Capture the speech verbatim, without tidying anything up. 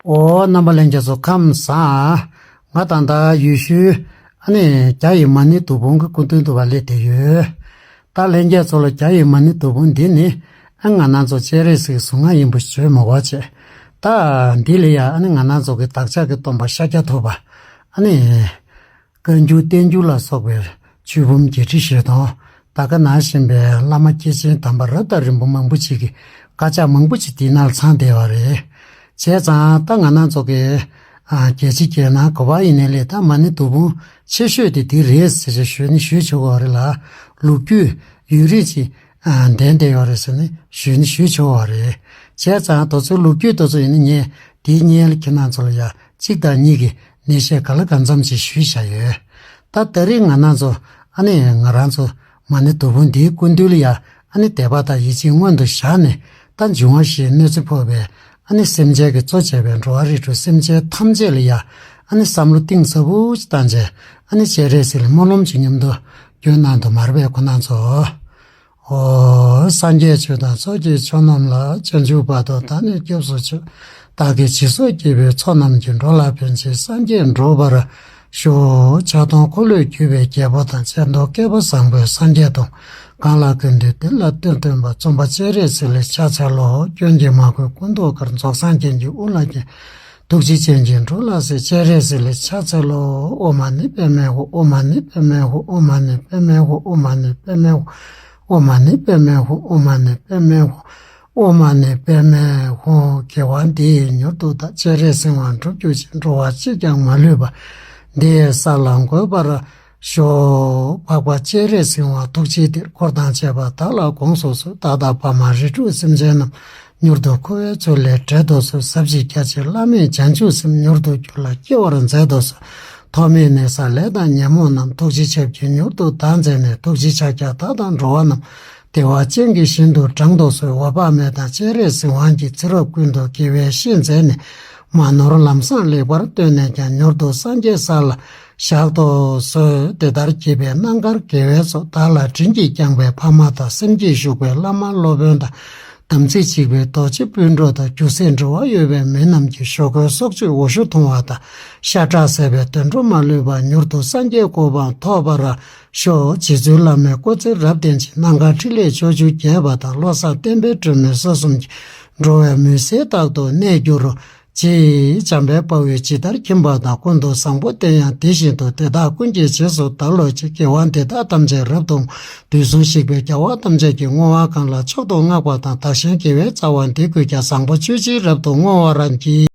ཨོ། རྣམ་པ་ལྷན་རྒྱས་ཚོ་ཁམས་བཟང་། ང་ད་ལྟ་ཡུལ་ཤུལ་ཨ་ནི་རྒྱ་ཡི་མ་ཎི་དུ་བུང་གི་སྐུ་མདུན་དུ་བ་སླེབས་བསྡད་ཡོད། ད་ལྷན་རྒྱས་ཚོ་ལ་རྒྱ་ཡི་མ་ཎི་དུ་བུང་འདི་ནི་ཨ་ང་རང་ཚོ་སྤྱན་རས་གཟིགས་གཟུངས་སྔགས་ཡིན་པ་བརྗོད་མི་དགོས་བྱས། ད་འདི་ལ་ཡ་ཨ་ནི་ང་རང་ཚོ་གི་བདག་ཅག་གི་སྟོན་པ་ཤཱཀྱ་ཐུབ་པ་ཨ་ནི། བཀའ་འགྱུར་བསྟན་འགྱུར་ལ་སོགས་པའི་ཆོས་འབུམ་བརྒྱད་ཁྲི་བཞི་སྟོང་། ད་ག་ནང་བཞིན་པའི་བླ་མ་སྐྱེས་ཆེན་དམ་པ་རབ་དང་རིམ་པ་མང་པོ་ཅིག་གི་བཀའ་ཕྱག་མང་པོ་ཅིག་དེའི་ནང་ཚང་བསྡད་པ་རེད། བྱས་ཙང་ད་ང་རང་ཚོ་གི་ཨ་རྒྱལ་སྤྱི་རྒྱལ་ནང་ག་པར་ཡིན་ནའི་ལས་ད་མ་ཎི་དུ་བུང་ཆེ་ཤོས་དེ་དེ་རེད་ཟེར་བྱས་ཞུས་ནི་ཞུས་ཆོག་གི་རེད་ལ། ལོ་རྒྱུས་ཡུན་རིང་ཅིག་ལྡན་བསྡད་ཡོད་རེད་ཟེར་ནས་ཞུས་ནས་ཞུས་ཆོག་པ་རེད། བྱས་ཙང་དེ་ཚོའི་ལོ་རྒྱུས་དེ་ཚོ་ཡིན་ན་ངས་དེའི་སྔོན་ལ་ཁྱེད་རང་ཚོ་ལ་ཡ་གཅིག་དང་གཉིས་ཀྱི་ནས་བཤད་ག་ལ་གང་འཚམ་ཅིག་ཞུས་བཞག་ཡོད། ད་ད་རེས་ང་རང་ཚོ་ཨ་ནི་ང་རང་ཚོ་མ་ཎི་དུ་བུང་འདིའི་སྐུ་མདུན་ལ་ཡ་ཨ་ནི་དད་པ་དང་ཡིད་ཆེས་སྔོན་དུ་བཞག་ནས། ད་འབྱུང་བ་བཞིའི་གནོད་འཚེ་ཕོག་པའི་ཨ་ནི་སེམས་ཅན་གྱི་གཙོ་བྱས་པའི་འགྲོ་བ་རིགས་དྲུག་སེམས་ཅན་ཐམས་ཅད་ལ་ཡ་ཨ་ནི་བསམ་བློ་གཏིང་ཟབ་པོ་ཞིག་བཏང་བྱས་ཨ་ནི་སྤྱན་རས་གཟིགས་ལ་སྨོན་ལམ་ཅིག་མཉམ་དུ་སྐྱོན་གནང་དུ་མར་པའི་ཁོ་ན་ཚོ། ཨོ། སངས་རྒྱས་ཆོས་དང་ཚོགས་ཀྱི་མཆོག་རྣམས་ལ། བྱང་ཆུབ་བར་དུ་བདག་ནི་སྐྱབས་སུ་མཆི། བདག་གིས་སྦྱིན་སོགས་བགྱིས་པའི་ཚོགས་རྣམས་ཀྱིས། འགྲོ་ལ་ཕན་ཕྱིར་སངས་རྒྱས་འགྲུབ་པར་ཤོག། ཕྱག་སྟོང་འཁོར་ལོས་སྒྱུར་བའི་རྒྱལ་པོ་དང་། སྤྱན་སྟོང་བསྐལ་པ་བཟང་པོའི་སངས་རྒྱས་དང་། གང་ལ་ཀུན་འདུས་དེ་ལ་བསྟོད་བསྟོད་པ། བཙུན་པ་སྤྱན་རས་གཟིགས་ལ་ཕྱག་འཚལ་ལོ། སྐྱོན་གྱིས་མ་གོས་སྐུ་མདོག་དཀར། རྫོགས་སངས་རྒྱས་ཀྱི་དབུ་ལ་བརྒྱན། ཐུགས་རྗེ་ཅན་གྱིས་འགྲོ་ལ་གཟིགས། སྤྱན་རས་གཟིགས་ལ་ཕྱག་འཚལ་ལོ། ཨོཾ་མ་ཎི་པདྨེ་ཧཱུྃ། ཨོཾ་མ་ཎི་པདྨེ་ཧཱུྃ། ཨོཾ་མ་ཎི་པདྨེ་ཧཱུྃ། ཨོཾ་མ་ཎི་པདྨེ་ཧཱུྃ། ཨོཾ་མ་ཎི་པདྨེ་ཧཱུྃ། ཨོཾ་མ་ཎི་པདྨེ་ཧཱུྃ། ཨོཾ་མ་ཎི་པདྨེ་ཧཱུྃ། དགེ་བ་འདི་ཡིས་མྱུར་དུ་བདག། སྤྱན་རས་གཟིགས་དབང་འགྲུབ་གྱུར་ཅིག། འགྲོ་བ་གཅིག་ཀྱང་མ་ལུས་པ། འདི་ཡི་ས་ལ་འགོད་པར་ཤོག། འཕགས་པ་སྤྱན་རས་གཟིགས་དབང་ཐུགས་རྗེའི་གཏེར། འཁོར་དང་བཅས་པ་བདག་ལ་དགོངས་སུ་གསོལ། བདག་དང་བར་མ་རིགས་དྲུག་སེམས་ཅན་རྣམས། མྱུར་དུ་འཁོར་བའི་མཚོ་ལས་བསྒྲལ་དུ་གསོལ། ཟབ་ཞི་རྒྱ་ཆེ་བླ་མེད་བྱང་ཆུབ་སེམས། མྱུར་དུ་རྒྱུད་ལ་སྐྱེ་བར་མཛད་དུ་གསོལ། ཐོག་མེད་ནད་གསར་ལས་དང་ཉོན་མོངས་རྣམས། ཐུགས་རྗེ་ཆབ་ཀྱིས་མྱུར་དུ་དག་མཛད་ནས། ཐུགས་རྗེ་ཕྱག་རྒྱ་བདག་དང་འགྲོ་བ་རྣམས། བདེ་བ་ཅན་གྱི་ཞིང་དུ་དྲངས་དུ་གསོལ། འོད་དཔག་མེད་དང་སྤྱན་རས་གཟིགས་དབང་གིས། ཚེ་རབས་ཀུན་ཏུ་དགེ་བའི་བཤེས་མཛད་ནས། མ་ནོར་ལམ་བཟང་ལེགས་པར་སྟོན་ནས་ཀྱང་། མྱུར་དུ་སངས་རྒྱས་ས་ལ་བཞག་ཏུ་གསོལ། དེ་ལྟར་བགྱིས་པའི་རྣམ་དཀར་དགེ་བའི་ཚོགས། བདག་ལ་དྲིན་གྱིས་བསྐྱངས་པའི་ཕ་མ་དང་། སེམས་བསྐྱེད་ཞུགས་པའི་བླ་མ་སློབ་དཔོན་དང་། དམ་ཚིག་གཅིག་པའི་རྡོ་རྗེ་སྤུན་གྲོགས་དང་། རྒྱུ་སྲིད་འབྲེལ་བ་ཡོད་པའི་མི་རྣམས་ཀྱི། ཞོགས་ཀའི་སྲོག་གཅོད་འོ་ཞོ་འཐུང་བ་དང་། ཤ་ཁྲག་ཟད་པའི་དུད་འགྲོ་མ་ལུས་པ། མྱུར་དུ་སངས་རྒྱས་གོ་འཕང་ཐོབ་པར་ཤོག། རྗེ་བཙུན་བླ་མའི་སྐུ་ཚེ་རབ་བརྟན་ཅིང་། རྣམ་དཀར་ཕྲིན་ལས་ཕྱོགས་བཅུར་རྒྱས་པ་དང་། བློ་བཟང་བསྟན་པའི་སྒྲོན་མེ་ས་གསུམ་གྱི། འགྲོ་བའི་མུན་སེལ་རྟག་ཏུ་གནས་གྱུར་ཅིག། འཇམ་དཔལ་དཔའ་བོས་ཇི་ལྟར་མཁྱེན་པ་དང་། ཀུན་ཏུ་བཟང་པོ་དེ་ཡང་དེ་བཞིན་དུ། དེ་དག་ཀུན་གྱི་རྗེས་སུ་བདག་སློབ་ཅིང་། དགེ་བ་འདི་དག་ཐམས་ཅད་རབ་ཏུ། དུས་གསུམ་གཤེགས་པའི་རྒྱལ་བ་ཐམས་ཅད་ཀྱིས། བསྔོ་བ་གང་ལ་མཆོག་ཏུ་བསྔགས་པ་དང་། བདག་གཞན་དགེ་བའི་རྩ་བ་འདི་ཀུན་ཀྱང་། བཟང་པོ་སྤྱོད་ཕྱིར་རབ་ཏུ་བསྔོ་བར་བགྱི།